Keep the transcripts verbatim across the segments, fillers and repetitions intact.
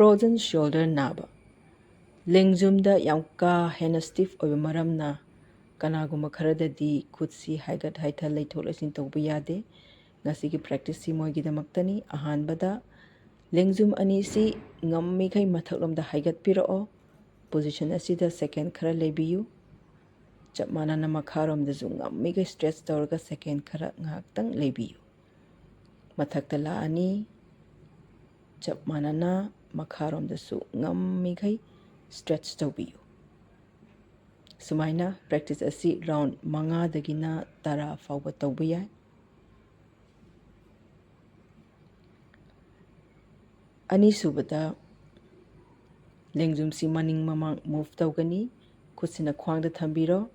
Frozen shoulder ꯅꯥꯕ꯫ ꯂꯦꯡꯖꯨꯝꯗ ꯌꯥꯝ ꯀꯥ ꯍꯦꯟꯅ stiff ꯑꯣꯏꯕ ꯃꯔꯝꯅ ꯀꯅꯥꯒꯨꯝꯕ ꯈꯔꯗꯗꯤ ꯈꯨꯠꯁꯤ ꯍꯥꯏꯒꯠ ꯍꯥꯏꯊ, ꯂꯩꯊꯣꯛ ꯂꯩꯁꯤꯟ ꯇꯧꯕ ꯌꯥꯗꯦ꯫ ꯉꯁꯤꯒꯤ practiceꯁꯤ ꯃꯣꯏꯒꯤꯗꯃꯛꯇꯅꯤ꯫ ꯑꯍꯥꯟꯕꯗ ꯂꯦꯡꯖꯨꯝ ꯑꯅꯤꯁꯤ ꯉꯝꯃꯤꯈꯩ ꯃꯊꯛꯂꯣꯝꯗ ꯍꯥꯏꯒꯠꯄꯤꯔꯛꯑꯣ꯫ Position ꯑꯁꯤꯗ second ꯈꯔ ꯂꯩꯕꯤꯌꯨ꯫ ꯆꯞ ꯃꯥꯟꯅꯅ ꯃꯈꯥꯔꯣꯝꯗꯁꯨ ꯉꯝꯃꯤꯈꯩ stretch ꯇꯧꯔꯒ second ꯈꯔ ꯉꯥꯏꯍꯥꯛꯇꯪ ꯂꯩꯕꯤꯌꯨ꯫ ꯃꯊꯛꯇ ꯂꯥꯛꯑꯅꯤ꯫ ꯆꯞ ꯃꯥꯟꯅꯅ ꯃꯈꯥꯔꯣꯝꯗꯁꯨ ꯉꯝꯃꯤꯈꯩ stretch ꯇꯧꯕꯤꯌꯨ꯫ ꯁꯨꯃꯥꯏꯅ practice ꯑꯁꯤ round ꯃꯉꯥꯗꯒꯤꯅ ꯇꯔꯥ ꯐꯥꯎꯕ ꯇꯧꯕ ꯌꯥꯏ꯫ ꯑꯅꯤꯁꯨꯕꯗ ꯂꯦꯡꯖꯨꯝꯁꯤ ꯃꯅꯤꯡ ꯃꯃꯥꯡ move ꯇꯧꯒꯅꯤ꯫ ꯈꯨꯠꯁꯤꯅ ꯈ꯭ꯋꯥꯡꯗ ꯊꯝꯕꯤꯔꯣ꯫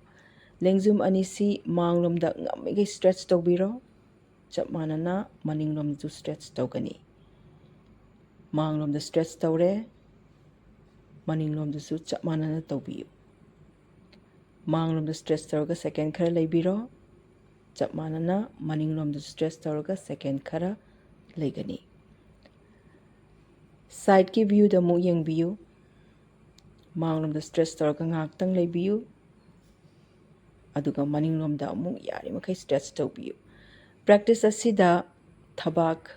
ꯂꯦꯡꯖꯨꯝ ꯑꯅꯤꯁꯤ ꯃꯥꯡꯂꯣꯝꯗ ꯉꯝꯃꯤꯈꯩ stretch ꯇꯧꯕꯤꯔꯣ꯫ ꯆꯞ ꯃꯥꯟꯅꯅ ꯃꯅꯤꯡꯂꯣꯝꯗꯁꯨ stretch ꯇꯧꯒꯅꯤ꯫ ꯃꯥꯡꯂꯣꯝꯗ stretch ꯇꯧꯔꯦ, ꯃꯅꯤꯡꯂꯣꯝꯗꯁꯨ ꯆꯞ ꯃꯥꯟꯅꯅ ꯇꯧꯕꯤꯌꯨ꯫ ꯃꯥꯡꯂꯣꯝꯗ stretch ꯇꯧꯔꯒ second ꯈꯔ ꯂꯩꯕꯤꯔꯣ꯫ ꯆꯞ ꯃꯥꯟꯅꯅ ꯃꯅꯤꯡꯂꯣꯝꯗ stretch ꯇꯧꯔꯒ second ꯈꯔ ꯂꯩꯒꯅꯤ꯫ Sideꯀꯤ viewꯗ ꯑꯃꯨꯛ ꯌꯦꯡꯕꯤꯌꯨ꯫ ꯃꯥꯡꯂꯣꯝꯗ stretch ꯇꯧꯔꯒ ꯉꯥꯏꯍꯥꯛꯇꯪ ꯂꯩꯕꯤꯌꯨ꯫ ꯑꯗꯨꯒ ꯃꯅꯤꯡꯂꯣꯝꯗ ꯑꯃꯨꯛ ꯌꯥꯔꯤꯃꯈꯩ stretch ꯇꯧꯕꯤꯌꯨ꯫ Practice ꯑꯁꯤꯗ ꯊꯕꯥꯛ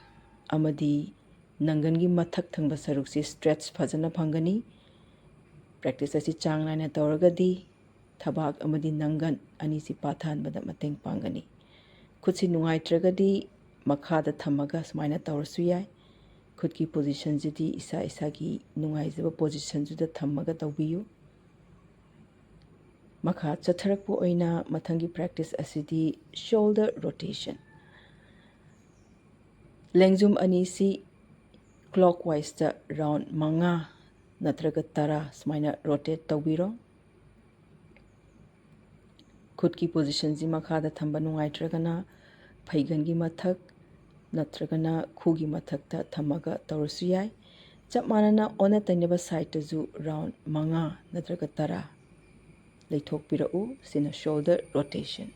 ꯑꯃꯗꯤ ꯅꯪꯒꯟꯒꯤ ꯃꯊꯛ ꯊꯪꯕ ꯁꯔꯨꯛꯁꯤ stretch ꯐꯖꯅ ꯐꯪꯒꯅꯤ꯫ Practice ꯑꯁꯤ ꯆꯥꯡ ꯅꯥꯏꯅ ꯇꯧꯔꯒꯗꯤ ꯊꯕꯥꯛ ꯑꯃꯗꯤ ꯅꯪꯒꯟ ꯑꯅꯤꯁꯤ ꯄꯥꯊꯍꯟꯕꯗ ꯃꯇꯦꯡ ꯄꯥꯡꯒꯅꯤ꯫ ꯈꯨꯠꯁꯤ ꯅꯨꯡꯉꯥꯏꯇ꯭ꯔꯒꯗꯤ ꯃꯈꯥꯗ ꯊꯝꯃꯒ ꯁꯨꯃꯥꯏꯅ ꯇꯧꯔꯁꯨ ꯌꯥꯏ꯫ ꯈꯨꯠꯀꯤ positionꯁꯤꯗꯤ ꯏꯁꯥ ꯏꯁꯥꯒꯤ ꯅꯨꯡꯉꯥꯏꯖꯕ positionꯗꯨꯗ ꯊꯝꯃꯒ ꯇꯧꯕꯤꯌꯨ꯫ ꯃꯈꯥ ꯆꯠꯊꯔꯛꯄ ꯑꯣꯏꯅ ꯃꯊꯪꯒꯤ practice ꯑꯁꯤꯗꯤ shoulder rotation꯫ ꯂꯦꯡꯖꯨꯝ ꯑꯅꯤꯁꯤ clockwiseꯇ round ꯃꯉꯥ ꯅꯠꯇ꯭ꯔꯒ ꯇꯔꯥ ꯁꯨꯃꯥꯏꯅ rotate ꯇꯧꯕꯤꯔꯣ꯫ ꯈꯨꯠꯀꯤ positionꯁꯤ ꯃꯈꯥꯗ ꯊꯝꯕ ꯅꯨꯡꯉꯥꯏꯇ꯭ꯔꯒꯅ ꯐꯩꯒꯟꯒꯤ ꯃꯊꯛ ꯅꯠꯇ꯭ꯔꯒꯅ ꯈꯨꯒꯤ ꯃꯊꯛꯇ ꯊꯝꯃꯒ ꯇꯧꯔꯁꯨ ꯌꯥꯏ꯫ ꯆꯞ ꯃꯥꯟꯅꯅ ꯑꯣꯟꯅ ꯇꯩꯅꯕ sideꯇꯁꯨ round ꯃꯉꯥ ꯅꯠꯇ꯭ꯔꯒ ꯇꯔꯥ ꯂꯩꯊꯣꯛꯄꯤꯔꯛꯎ꯫ ꯁꯤꯅ shoulder rotation꯫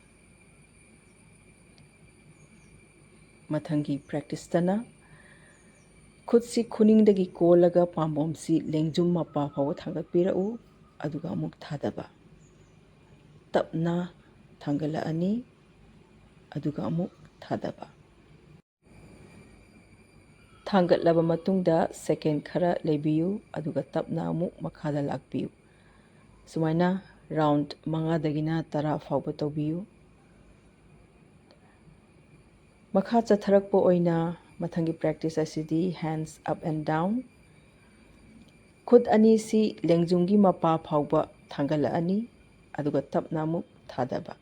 ꯃꯊꯪꯒꯤ practiceꯇꯅ ꯈꯨꯠꯁꯤ ꯈꯨꯅꯤꯡꯗꯒꯤ ꯀꯣꯜꯂꯒ ꯄꯥꯝꯕꯣꯝꯁꯤ ꯂꯦꯡꯖꯨꯝ ꯃꯄꯥ ꯐꯥꯎꯕ ꯊꯥꯡꯒꯠꯄꯤꯔꯛꯎ, ꯑꯗꯨꯒ ꯑꯃꯨꯛ ꯊꯥꯗꯕ꯫ ꯇꯞꯅ ꯊꯥꯡꯒꯠꯂꯛꯑꯅꯤ, ꯑꯗꯨꯒ ꯑꯃꯨꯛ ꯊꯥꯗꯕ꯫ ꯊꯥꯡꯒꯠꯂꯕ ꯃꯇꯨꯡꯗ second ꯈꯔ ꯂꯩꯕꯤꯌꯨ, ꯑꯗꯨꯒ ꯇꯞꯅ ꯑꯃꯨꯛ ꯃꯈꯥꯗ ꯂꯥꯛꯄꯤꯌꯨ꯫ ꯁꯨꯃꯥꯏꯅ round ꯃꯉꯥꯗꯒꯤꯅ ꯇꯔꯥ ꯐꯥꯎꯕ ꯇꯧꯕꯤꯌꯨ꯫ ꯃꯈꯥ ꯆꯠꯊꯔꯛꯄ ꯑꯣꯏꯅ ꯃꯊꯪꯒꯤ practice ꯑꯁꯤꯗꯤ hands up and down꯫ ꯈꯨꯠ ꯑꯅꯤꯁꯤ ꯂꯦꯡꯖꯨꯝꯒꯤ ꯃꯄꯥ ꯐꯥꯎꯕ ꯊꯥꯡꯒꯠꯂꯛꯑꯅꯤ, ꯑꯗꯨꯒ ꯇꯞꯅ ꯑꯃꯨꯛ ꯊꯥꯗꯕ꯫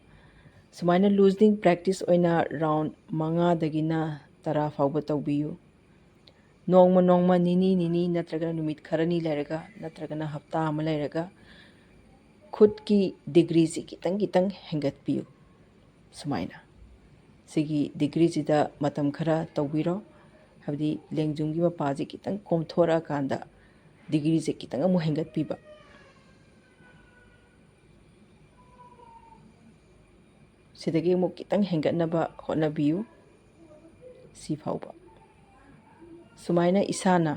ꯁꯨꯃꯥꯏꯅ loosening practice ꯑꯣꯏꯅ round ꯃꯉꯥꯗꯒꯤꯅ ꯇꯔꯥ ꯐꯥꯎꯕ ꯇꯧꯕꯤꯌꯨ꯫ ꯅꯣꯡꯃ ꯅꯣꯡꯃ, ꯅꯤꯅꯤ ꯅꯤꯅꯤ, ꯅꯠꯇ꯭ꯔꯒꯅ ꯅꯨꯃꯤꯠ ꯈꯔꯅꯤ ꯂꯩꯔꯒ, ꯅꯠꯇ꯭ꯔꯒꯅ ꯍꯞꯇꯥ ꯑꯃ ꯂꯩꯔꯒ ꯈꯨꯠꯀꯤ degreeꯁꯤ ꯈꯤꯇꯪ ꯈꯤꯇꯪ ꯍꯦꯟꯒꯠꯄꯤꯌꯨ꯫ ꯁꯨꯃꯥꯏꯅ ꯁꯤꯒꯤ degreeꯁꯤꯗ ꯃꯇꯝ ꯈꯔ ꯇꯧꯕꯤꯔꯣ, ꯍꯥꯏꯕꯗꯤ ꯂꯦꯡꯖꯨꯝꯒꯤ ꯃꯄꯥꯁꯤ ꯈꯤꯇꯪ ꯀꯣꯝꯊꯣꯔꯛꯑꯀꯥꯟꯗ degreeꯁꯦ ꯈꯤꯇꯪ ꯑꯃꯨꯛ ꯍꯦꯟꯒꯠꯄꯤꯕ꯫ ꯁꯤꯗꯒꯤ ꯑꯃꯨꯛ ꯈꯤꯇꯪ ꯍꯦꯟꯒꯠꯅꯕ ꯍꯣꯠꯅꯕꯤꯌꯨ, ꯁꯤ ꯐꯥꯎꯕ꯫ ꯁꯨꯃꯥꯏꯅ ꯏꯁꯥꯅ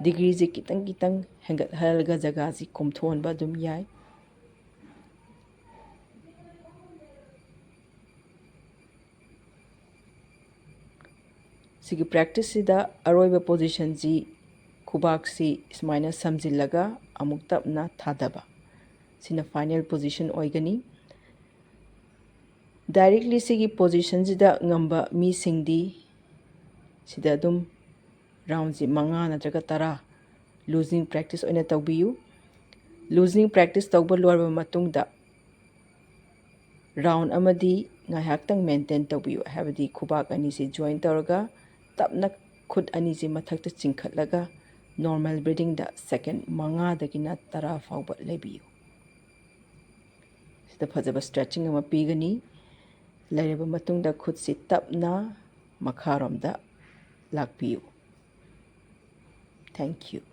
degreeꯁꯦ ꯈꯤꯇꯪ ꯈꯤꯇꯪ ꯍꯦꯟꯒꯠꯍꯜꯂꯒ ꯖꯒꯥꯁꯤ ꯀꯣꯝꯊꯣꯛꯍꯟꯕ ꯑꯗꯨꯝ ꯌꯥꯏ꯫ ꯁꯤꯒꯤ practiceꯁꯤꯗ ꯑꯔꯣꯏꯕ positionꯁꯤ ꯈꯨꯕꯥꯛꯁꯤ ꯁꯨꯃꯥꯏꯅ ꯁꯝꯖꯤꯜꯂꯒ ꯑꯃꯨꯛ ꯇꯞꯅ ꯊꯥꯗꯕ, ꯁꯤꯅ final position ꯑꯣꯏꯒꯅꯤ꯫ Directly ꯁꯤꯒꯤ positionꯁꯤꯗ ꯉꯝꯕ ꯃꯤꯁꯤꯡꯗꯤ ꯁꯤꯗ ꯑꯗꯨꯝ roundꯁꯤ ꯃꯉꯥ ꯅꯠꯇ꯭ꯔꯒ ꯇꯔꯥ loosening practice ꯑꯣꯏꯅ ꯇꯧꯕꯤꯌꯨ꯫ Loosening practice ꯇꯧꯕ ꯂꯣꯏꯔꯕ ꯃꯇꯨꯡꯗ round ꯑꯃꯗꯤ ꯉꯥꯏꯍꯥꯛꯇꯪ maintain ꯇꯧꯕꯤꯌꯨ, ꯍꯥꯏꯕꯗꯤ ꯈꯨꯕꯥꯛ ꯑꯅꯤꯁꯤ join ꯇꯧꯔꯒ ꯇꯞꯅ ꯈꯨꯠ ꯑꯅꯤꯁꯤ ꯃꯊꯛꯇ ꯆꯤꯡꯈꯠꯂꯒ normal breathingꯗ second ꯃꯉꯥꯗꯒꯤꯅ ꯇꯔꯥ ꯐꯥꯎꯕ ꯂꯩꯕꯤꯌꯨ꯫ ꯁꯤꯗ ꯐꯖꯕ stretching ꯑꯃ ꯄꯤꯒꯅꯤ꯫ ꯂꯩꯔꯕ ꯃꯇꯨꯡꯗ ꯈꯨꯠꯁꯤ ꯇꯞꯅ ꯃꯈꯥꯔꯣꯝꯗ ꯂꯥꯛꯄꯤꯌꯨ꯫ Thank you꯫